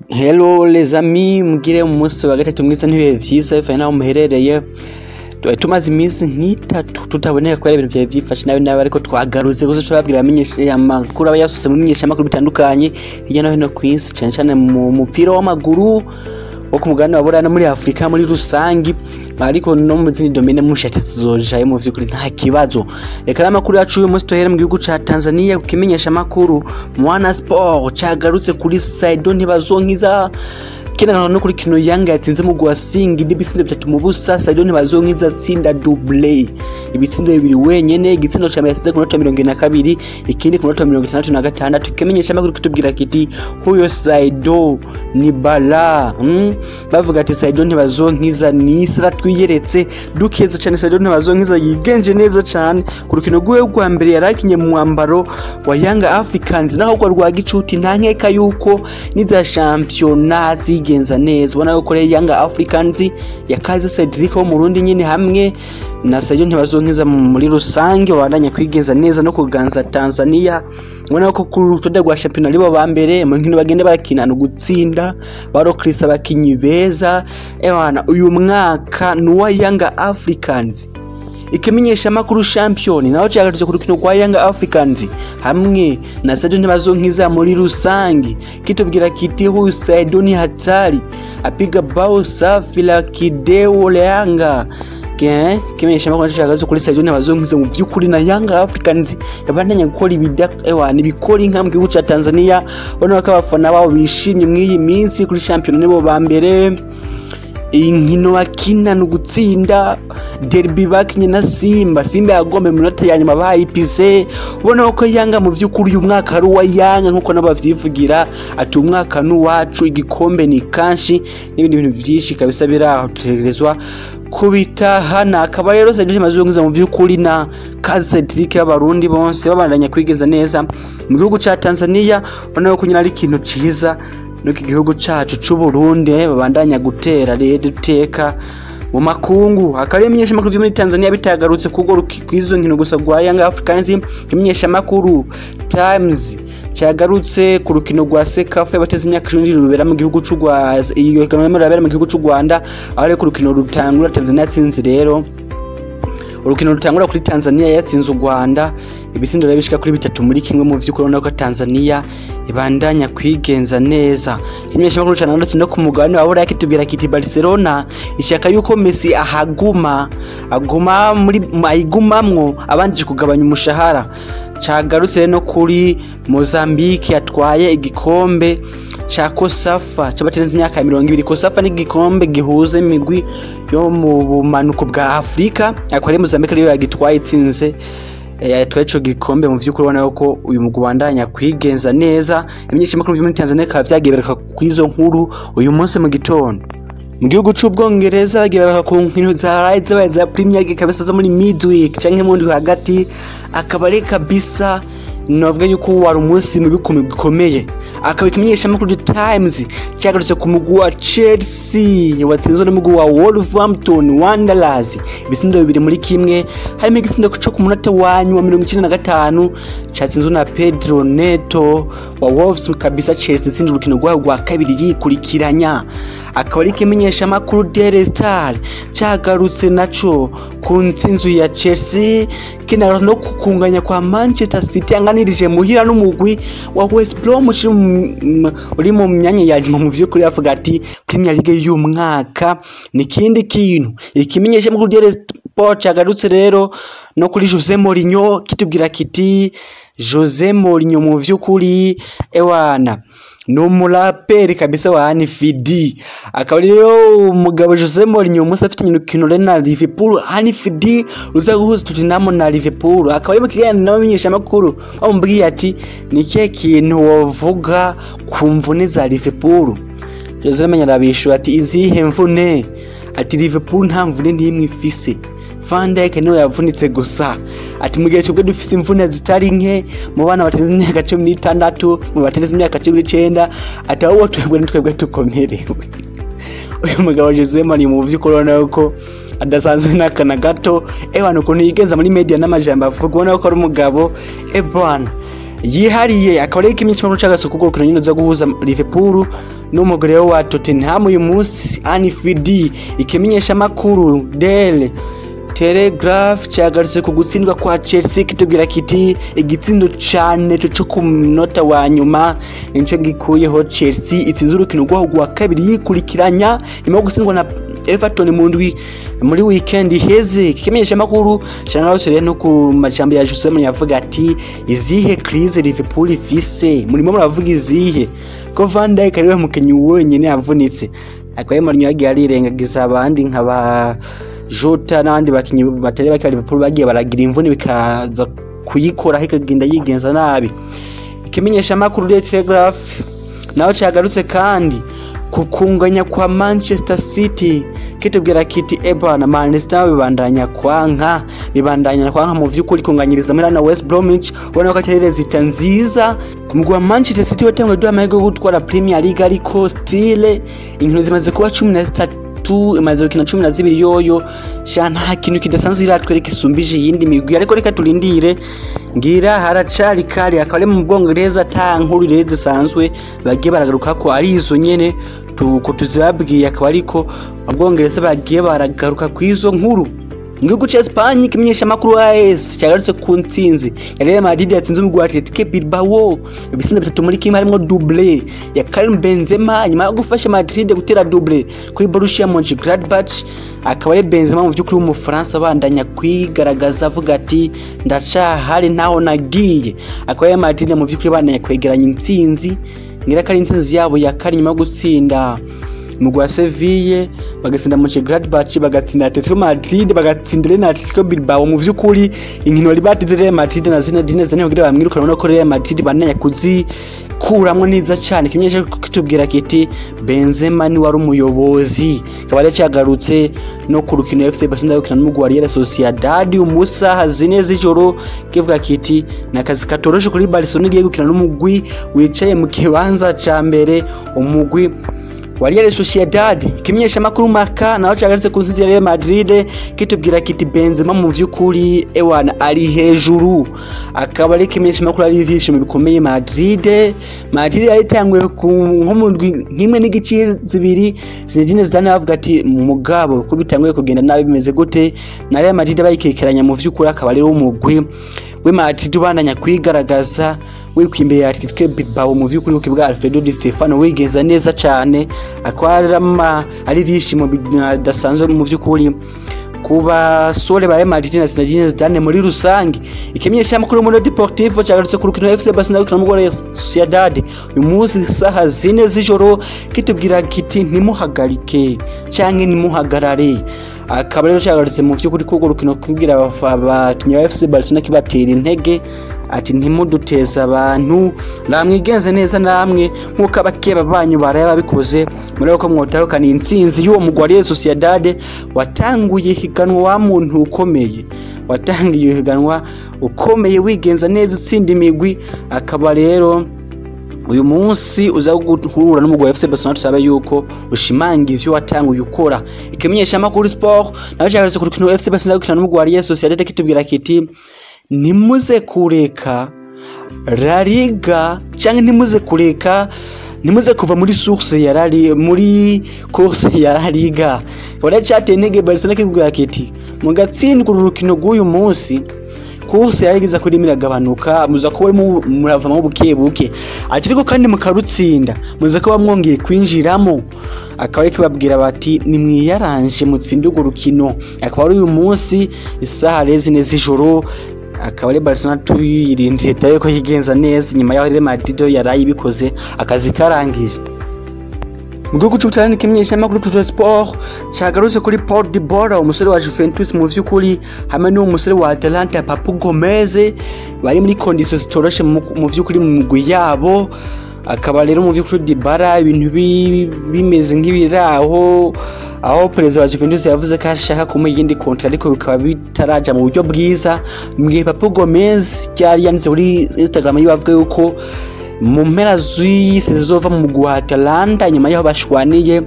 Hello les amis, mugire umunsi wa gatatu mwiza n'ibihe vyiza bivanye n'aho muherereye. Twari tumaze iminsi nk'itatu tutaboneka kubera ibintu vyari vyifashe nabi nabi, ariko twagarutse gusa turababwira abamenyesha amakuru aba yasohotse mu menyeshamakuru bitandukanye hirya no hino kw'isi, cane cane mu mupira w'amaguru wo ku mugabane wa Buraya no muri Afrika muri rusangi, ariko no mu zindi domaine mushatse tuzojayo mu vy'ukuri nta kibazo. Reka n'amakuru yacu uyu munsi tuhere mu gihugu ca Tanzania ku kimenyeshamakuru Mwana Sport cagarutse kuri Saido Ntibazonkiza kina no kuri kino Yanga yatsinze mu gwa Singida ibitsindo 3-0. Saido Ntibazonkiza atsinda double, ibitsindo bibiri wenyene. Igitsindo ca mbere yatsinze ku minota 42, ikindi ku minota 66. Kimenyesha amakuru kitubwira kiti huyo Saido ni bala. Bavuga ati Saido Ntibazonkiza ni isara twiyeretse dukeza cane. Saido Ntibazonkiza yigenje neza cane ku rukino rwiwe rwa mbere yarakinye mu mwambaro wa Yanga Africans, naho rwa rwa gicuti nta nkeka yuko niza shampiyona zigenza neza. Ubona yuko rero Yanga Africans yakaze Cedric wo mu Burundi nyine hamwe na Saido Ntibazonkiza muri rusange babandanya kwigenza neza no kuganza Tanzania. Ubona ko ku rutonde rwa shampiyona aribo ba mbere mu nkino bagenda barakina no gutsinda, barokrisa abakinyi beza. Ewana uyu mwaka ni uwa Yanga Africans. Ikimenyeshamakuru Champion naho cyagarutse ku rukino rwa Yanga Africans hamwe na Saido Ntibazonkiza muri rusangi, kitubwira kiti huyu Saido ni hatari, apiga bao safi la kideo Yanga. Kimenyeshamakuru naco cyagarutse kuri Saido Ntibazonkiza mu vy'ukuri na Yanga Africans yabandanya gukora ewana ibikora inka mu gihugu ca Tanzania. Ubona ko abafana babo bishimye mw'iyi minsi kuri Champion nibo ba mbere, inkino bakina ni ugutsinda. Derby bakinye na Simba, Simba yagombe mu minota ya nyuma bayipise. Ubona ko Yanga mu vy'ukuri uyu mwaka ari uwa Yanga nkuko nabo bavyivugira ati umwaka n'uwacu, igikombe ni kanshi n'ibindi bintu vyinshi kabisa biraho tutegerezwa kubitahana. Akaba rero Saido Ntibazonkiza mu vy'ukuri na Kazi Cedric y'abarundi bonse babandanya kwigeza neza mu gihugu ca Tanzania. Ubona ko nyine ari ikintu ciza nuko igihugu cacu c'u Burundi babandanya gutera rero iteka mu makungu. Akaba imenyeshamakuru vyo muri Tanzania bitagarutse kugo kw'izo nkino gusa rwa Yanga Africans. Imenyeshamakuru Times cyagarutse ku rukino rwa CECAFA y'abateze imyaka 20 rubera mu gihugu c'u Rwanda, iyo higanwa ribera mu gihugu c'u Rwanda, aho rero ku rukino rutangura Tanzania yatsinze. Rero urukino rutangura kuri Tanzania yatsinze u Rwanda ibitsindo rero bishika kuri 3-1. Mu vy'ukuri urabona ko Tanzania ibandanya kwigenza neza. Ikimenyeshamakuru canagarutse no ku mugabane wa Buraya kitubwira kiti Barcelona ishaka yuko Messi ahaguma aguma muri ayigumamwo abanjije kugabanya umushahara. Cagarutse no kuri Mozambique yatwaye igikombe ca COSAFA c'abatenze imyaka 20. COSAFA ni igikombe gihuza imigwi yo mu bumanuko bwa Afrika, ariko ari Mozambique ariyo yagitwaye itsinze yatwaye ico gikombe. Mu vy'ukuri ubona ko uyu mugwi ubandanya kwigenza neza. Imenyeshamakuru vyo muri Tanzania bikaba vyagiye bereka kw'izo nkuru uyu munsi mu gitondo. Mu gihugu c'Ubwongereza bagiye bereka ku nkino zaraye zabaye za Premier League kabisa zo muri midweek canke mu ndwi hagati, akaba ari kabisa novuga yuko wari umunsi mubi bikomeye. Akaba ikimenyeshamakuru The Times cyagarutse ku mugwi wa Chelsea watsinzwe n'umugwi wa Wolverhampton Wanderers ibitsindo 2-1, harimo igitsindo co ku munota wa nyuma 95 catsinzwe na Pedro Neto wa Wolves. Kabisa Chelsea itsinze urukino rwayo rwa kabiri yikurikiranya. Akaba ari ikimenyeshamakuru Daily Star cyagarutse naco ku ntsinzi ya Chelsea, kinara no kukunganya kwa Manchester City yanganirije muhira n'umugwi wa West Brom uri mu myanya ya nyuma. Mu vy'ukuri avuga ati Premier League y'uyu mwaka ni ikindi kintu. Ikimenyeshamakuru Daily Sport cyagarutse rero no kuri Jose Mourinho kitubwira kiti Jose Mourinho mu vy'ukuri ewana ni umuraperi kabisa wa Anfield. Akaba rero umugabo Jose Mourinho umunsi afite urukino na Liverpool, Anfield ruza guhuza Tottenham na Liverpool. Akaba ari mu kiganiro n'abamenyeshamakuru bamubwiye ati ni ikihe kintu wovuga ku mvune za Liverpool? Jose Mourinho arabishura ati izihe mvune? Ati Liverpool nta mvune n'imwe ifise, Van Dijk niwe yavunitse gusa. Ati mu gihe twebwe dufise imvune zitari nke mu bana batarenze imyaka 16, mu batarenze imyaka 19, ati ahubwo twebwe ni twebwe tukomerewe. Uyu mugabo Jose Mourinho mu vy'ukuri urabona ko adasanzwe n'akana gato. Ewana ukuntu yigenza muri media n'amajambo avuga, ubona ko ari umugabo ebwana yihariye. Akaba ari ikimenyetso cy'agasuku kuko urukino nyine uza guhuza Liverpool n'umugore wa Tottenham uyu munsi Anfield. Ikimenyesha makuru Daily Telegraph cyagarutse ku gutsindwa kwa Chelsea, kitubwira kiti igitsindo cane cyo ku munota wa nyuma nico gikuyeho Chelsea itsinze urukino rwaho rwa kabiri yikurikiranya nyuma yo gutsindwa na Everton mu ndwi muri weekend iheze. Ikimenyesha makuru cyagarutse rero no ku majambo ya Jose Mourinho yavuga ati izihe crise Liverpool ifise, murimo muravuga izihe ko Van Dijk ariwe mukinyi wenyine yavunitse, akaba Mourinho yagiye arirengagiza abandi nka ba Jota n'abandi bakinyi batari bake ba Liverpool bagiye baragira imvune bikaza kuyikora ikagenda yigenza nabi. Ikimenyesha makuru Daily Telegraph naho cyagarutse kandi kukunganya kwa Manchester City, kitubwira kiti ebana Manchester bibandanya kwanka mu vy'ukuri kunganyiriza muri na West Bromwich, ubona ko atari resulta nziza ku mugwi wa Manchester City watanguye duha amahirwe yo gutwara Premier League, ariko still inkino zimaze kuba 13 imaze gukina 12 yoyo sha nta kintu kidasanzwe iratwereka isumbije iyindi migwi, ariko reka turindire ngira haracari kare. Akaba ari mu Bwongereza ta nkuru rero zisanzwe bagiye baragaruka ko ari izo nyene tuko tuzibabwiye, akaba ariko mu Bwongereza bagiye baragaruka ku izo nkuru. Mu gihugu ca Espagne ikimenyesha makuru AS cyagarutse ku ntsinzi ya Real Madrid yatsinze umugwi wa Athletic Bilbao ibitsindo 3-0 harimo double ya Karim Benzema nyuma yo gufasha Madrid gutera double kuri Borussia Mönchengladbach. Akaba ari Benzema mu by'ukuri w'Umufaransa abandanya kwigaragaza avuga ati ndacahari ntaho nagiye. Akaba Real Madrid mu by'ukuri bandanya kwegeranya intsinzi, ngira ko ari intsinzi yabo ya kane nyuma yo gutsinda mugwi wa Sevilla, bagatsinda Mönchengladbach, bagatsinda Atletico Madrid, bagatsinda Real Atletico Bilbao. Mu vy'ukuri inkino bari batize Real Madrid na Zinedine Zidane kugira bamwirukane, ubona ko Real Madrid bananya kuzikuramwo neza cyane. Kimenyesha kitubwira kiti Benzema ni wari umuyobozi. Kaba rero cyagarutse no ku rukino FC Barcelona gukina n'umugwi wa Real Sociedad umusaha 4 z'ijoro, kivuga kiti nakazi katoroshe kuri Barcelona igiye gukina n'umugwi wicaye mu kibanza ca mbere, umugwi wa Real Sociedad. Ikimenyesha makuru Marca naho cyagarutse ku nsinzi ya Real Madrid, kitubwira kiti Benzema mu vy'ukuri ewana ari hejuru. Akaba ari ikimenyesha makuru ari ivyishimo bikomeye Madrid. Madrid yayitanguye ku nko mu ndwi nk'imwe n'igice zibiri, Zinedine Zidane avuga ati mugabo ko bitanguye kugenda nabi bimeze gute, na Real Madrid bayikekeranya mu vy'ukuri. Akaba ari umugwi we Madrid ubandanya kwigaragaza wikwiye imbere ya Atletico Bilbao mu vy'ukuri ku kibuga Alfredo Di Stefano wigeza neza cyane, akaba ari ivyishimo bidasanzwe mu vy'ukuri kuba sole ba Real Madrid na Zinedine Zidane muri rusange. Ikimenyesha makuru muri Deportivo cyagarutse ku rukino FC Barcelona gukina n'umugwi wa Real Sociedad uyu munsi saha 4 z'ijoro, kitubwira kiti ntimuhagarike canke ntimuhagarare. Akaba rero cyagarutse mu vy'ukuri kuko rukino kubwira abakinyi ba FC Barcelona kibatera intege ati ntimuduteze abantu, namwigenze neza namwe nkuko abakeba banyu baraye babikoze, muri ko mwotahukana intsinzi y'uwo mugwi wa Real Sociedad watanguye higanwa wa muntu ukomeye, watangiye higanwa ukomeye wigenza neza utsinda imigwi. Akaba rero uyu munsi uza guhura n'umugwi wa FC Barcelona turabe yuko ushimangira ivyo watanguye ukora. Ikimenyesha makuru Sport naho cyagarutse ku rukino FC Barcelona gukina n'umugwi wa Real Sociedad, kitubwira kiti ntimuze kureka La Liga canke ntimuze kureka, ntimuze kuva muri source ya La muri course ya La Liga. Wala cyateye intege Barcelona kikubwira kiti mugatsindwa uru rukino rw'uyu munsi, course ya Liga kuri miragabanuka, muza kuba muravamo buke buke, ati ariko kandi mukarutsinda muza kuba mwongeye kwinjiramo. Akaba ariko babwira bati nimwiyaranje mutsinde urwo rukino. Akaba ari uyu munsi isaha 4 z'ijoro. Akaba ari Barcelona tuyirindiye tayo ko yigenza neza nyuma yaho Real Madrid yaraye ibikoze akazi karangije. Mu gihugu c'Ubutaliyani ikimenyesha makuru Tutto Sport cyagarutse kuri Paul Dybala umusore wa Juventus mu vy'ukuri hamwe n'uwo musore wa Atalanta Papu Gomez bari muri conditions zitoroshe mu vy'ukuri mu mugwi yabo. Akaba rero mu vy'ukuri Dybala ibintu bimeze nk'ibiraho, aho perezida wa Juventus yavuze ko ashaka kumuha iyindi contrat ariko bikaba bitaraja mu buryo bwiza. Mu gihe Papu Gomez yari yanditse kuri Instagram yiwe avuga yuko mu mpera z'isi zizova mu mugwi wa Atalanta nyuma yaho bashwaniye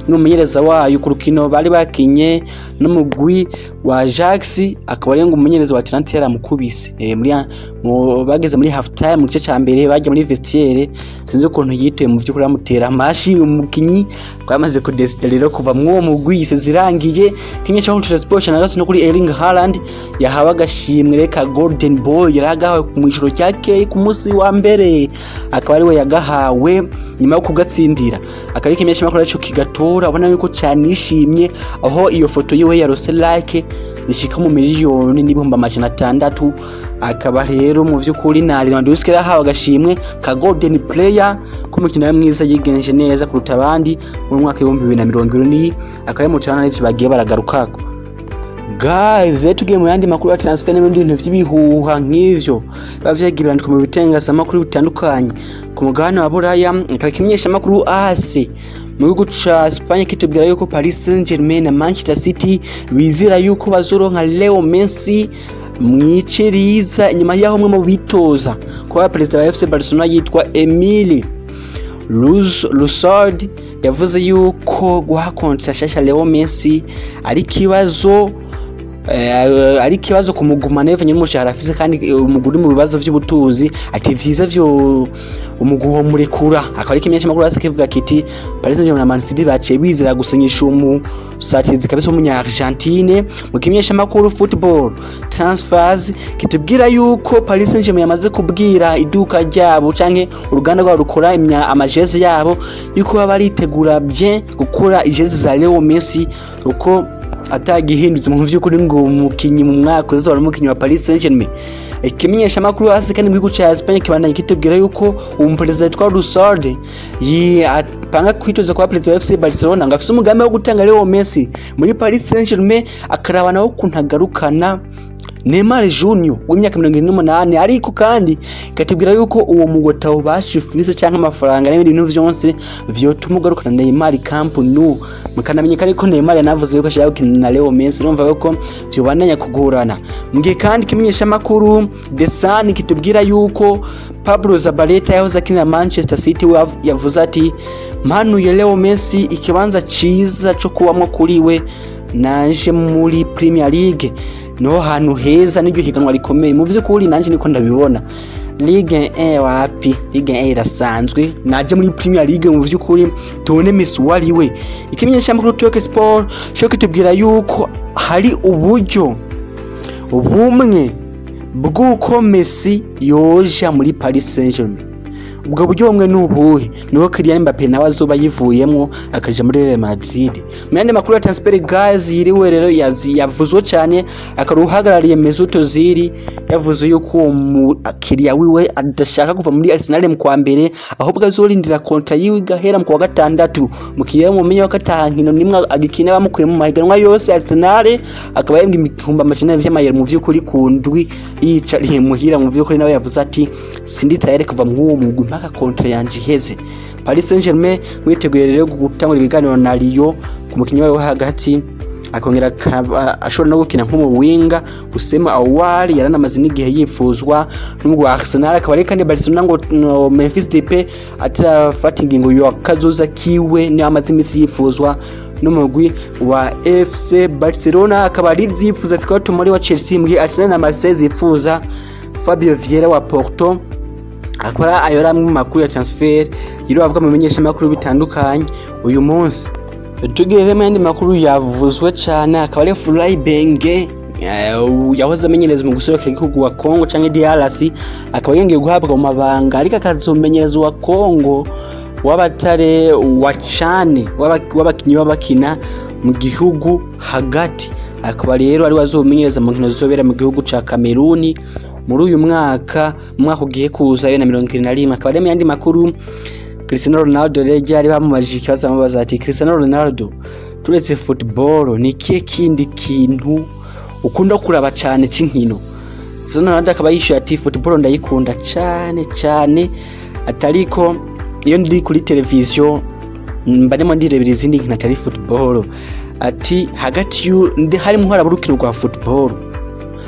n'umumenyereza wayo ku rukino bari bakinye n'umugwi wa Ajax, akaba ari ngo umumenyereza wa Atalanta yaramukubise Bageze muri half time mu gice ca mbere, bajya muri vestiaire, sinzi ukuntu yituye mu vy'ukuri bamutera amashi. Umukinyi twamaze kudesida rero kuva mw'uwo mugwi zirangiye kimwe cyo muri Sport na no kuri Erling Haaland yahawe agashimwe reka Golden Boy, yaragahawe mu ijoro ryakeye ku munsi wa mbere, akaba ariwe yagahawe nyuma yo kugatsindira. Akaba ari kimwe makuru cyo kigatora, ubona yuko cyanishimye aho iyo foto yiwe yarose like zishika mu 1,600,000. Akaba rero mu vy'ukuri na Lewandowski yarahawe agashimwe ka Golden Player k'umukino mwiza yigenje neza kuruta abandi mu mwaka 2020, akaba ari mu cana n'ivyo bagiye baragarukako. Guys, rero tugiye mu yandi makuru ya transfer n'ibindi bintu vy'ibihuha nk'ivyo biba vyagiye birandikwa mu bitangazamakuru bitandukanye ku mugabane wa Buraya. Ikaba ikimenyeshamakuru AS mu gihugu ca Spain kitubwira yuko Paris Saint-Germain na Manchester City bizera yuko bazoronka Leo Messi mwice riza, inyuma yaho umwe mu bitoza kuba perezida wa FC Barcelona yitwa Emile Lusard yavuze yuko guha kontra shasha Leo Messi ari kibazo, ari ikibazo kumugumana bivanye n'umushahara afise, kandi umuguri mu bibazo vy'ubutuzi, ati vyiza vyo umuguho murekura. Akaba ari kimenyesha makuru hasi kivuga kiti Paris Saint-Germain na Man City baciye bizera gusinyisha umusatirizi kabisa w'umunya Argentine. Mu kimenyesha makuru Football Transfers kitubwira yuko Paris Saint-Germain yamaze kubwira iduka ryabo canke uruganda rwabo rukora amajezi yabo yuko baba baritegura bien gukora ijezi za Leo Messi, uko atagihindutse mu vy'ukuri ngo umukinyi mu mwaka uza wari umukinyi wa Paris Saint-Germain. Ikimenyesha makuru hasi kandi mu gihugu ca Spain kibandanya kitubwira yuko umuperezida yitwa Lusard apanga kwitoza kwa perezida wa FC Barcelona, ngo afise umugambi wo gutanga Leo Messi muri Paris Saint-Germain, akaraba nawo ukuntu agarukana Neymar Junior w'imyaka 78. Ariko kandi ikatubwira yuko uwo mugota ubashifise canke amafaranga n'ibindi bintu vyonse vyotuma ugarukana Neymar Camp Nou. Mukanamenyeka ariko Neymar yanavuze yuko ashaka gukina na Leo Messi, urumva yuko vyobananya kugorana. Mu gihe kandi kimenyesha makuru The Sun kitubwira yuko Pablo Zabaleta yahoze akinira Manchester City yavuze ati mpanuye Leo Messi ikibanza ciza co kubamwo kuri we naje muri Premier League, niho hantu heza n'iryo higanwa rikomeye. Mu vy'ukuri nanje niko ndabibona, Ligue 1 wapi, Ligue 1 irasanzwe, naje muri Premier League mu vy'ukuri tubone Messi wari we. Ikimenyesha makuru Talk Sport cyo kitubwira yuko hari uburyo bumwe bw'uko Messi yoja muri Paris Saint-Germain. Ubwo buryo bumwe ni ubuhe? Nuko Kylian Mbappe nawe azoba yivuyemwo akaja muri Real Madrid. Mu yandi makuru ya transfer guys yiriwe rero yavuzwe cyane, akaba uhagarariye Mesut Ozil yavuze yuko uwo mukiriya wiwe adashaka kuva muri Arsenal mu kwa mbere, ahubwo azorindira kontra yiwe igahera mu kwa gatandatu. Mukiriya mumenye ko atankino nimwe agikina bamukuye mu mahiganwa yose Arsenal, akaba yembwa 400,000 vy'amayero mu vy'ukuri ku ndwi yicariye muhira. Mu vy'ukuri nawe yavuze ati sindi tayari kuva mu uwo mugwi mpaka kontra yanje iheze. Paris Saint-Germain mwiteguye rero gutangura ibiganiro na Lyon ku mukinyi wawe wo hagati, akongera akaba ashobora no gukina nk'umu winga Usema Aouar yaranamaze n'igihe yifuzwa n'umugwi wa Arsenal. Akaba ari kandi Barcelona ngo no, Memphis Depay atarafata ingingo yo kazoza kiwe, niyo amaze imisi yifuzwa n'umugwi wa FC Barcelona. Akaba ari vyifuza Fikayo Tomori wa Chelsea, mu gihe Arsenal na Marseille zifuza Fabio Vieira wa Porto. Akora ayo ari amwe mu makuru ya transfer yiriwe avuga mu bimenyeshamakuru bitandukanye uyu munsi. Tugiye mu yandi makuru yavuzwe cyane, akaba ari Fly Benge yahoze amenyereza mu guseruka igihugu wa Congo canke DRC, akaba yongeye guhabwa mu mabanga, ariko akazomenyereza wa Congo w'abatare wa cane w'abakinyi b'abakina mu gihugu hagati. Akaba rero ari wazomenyereza mu nkino zizobera mu gihugu ca Kameruni muri uyu mwaka, mu mwaka ugiye kuza 2021. Akaba ari mu yandi makuru Cristiano Ronaldo rero ryari bamubajije ikibazo, bamubaza ati Cristiano Ronaldo, turetse football ni ikihe kindi kintu ukunda kuraba cane c'inkino? Cristiano Ronaldo akaba yishuye ati football ndayikunda cane cane, atariko iyo ndi kuri televiziyo mba ndimo ndirebera izindi nkino atari football. Ati hagati ndi harimo haraba urukino rwa football,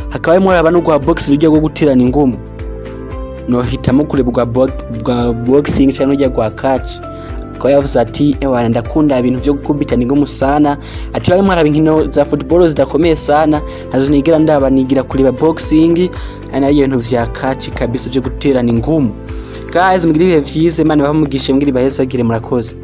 hakaba harimo haraba n'urwa box rujya rwo guterana ingumu, nohitamo kureba rwa boxing cyangwa rujya rwa catch. Akaba yavuze ati: "Ewana, ndakunda ibintu vyo gukubitana ingumu sana." Ati: "Barimo haraba inkino za football zidakomeye sana, nazo nigira ndaba, nigira kureba boxing, ari nayo ibintu vya catch kabisa vyo guterana ingumu." Guys, mugire ibihe vyiza, Imana ibahe umugisha, mugire ibahezagire, murakoze.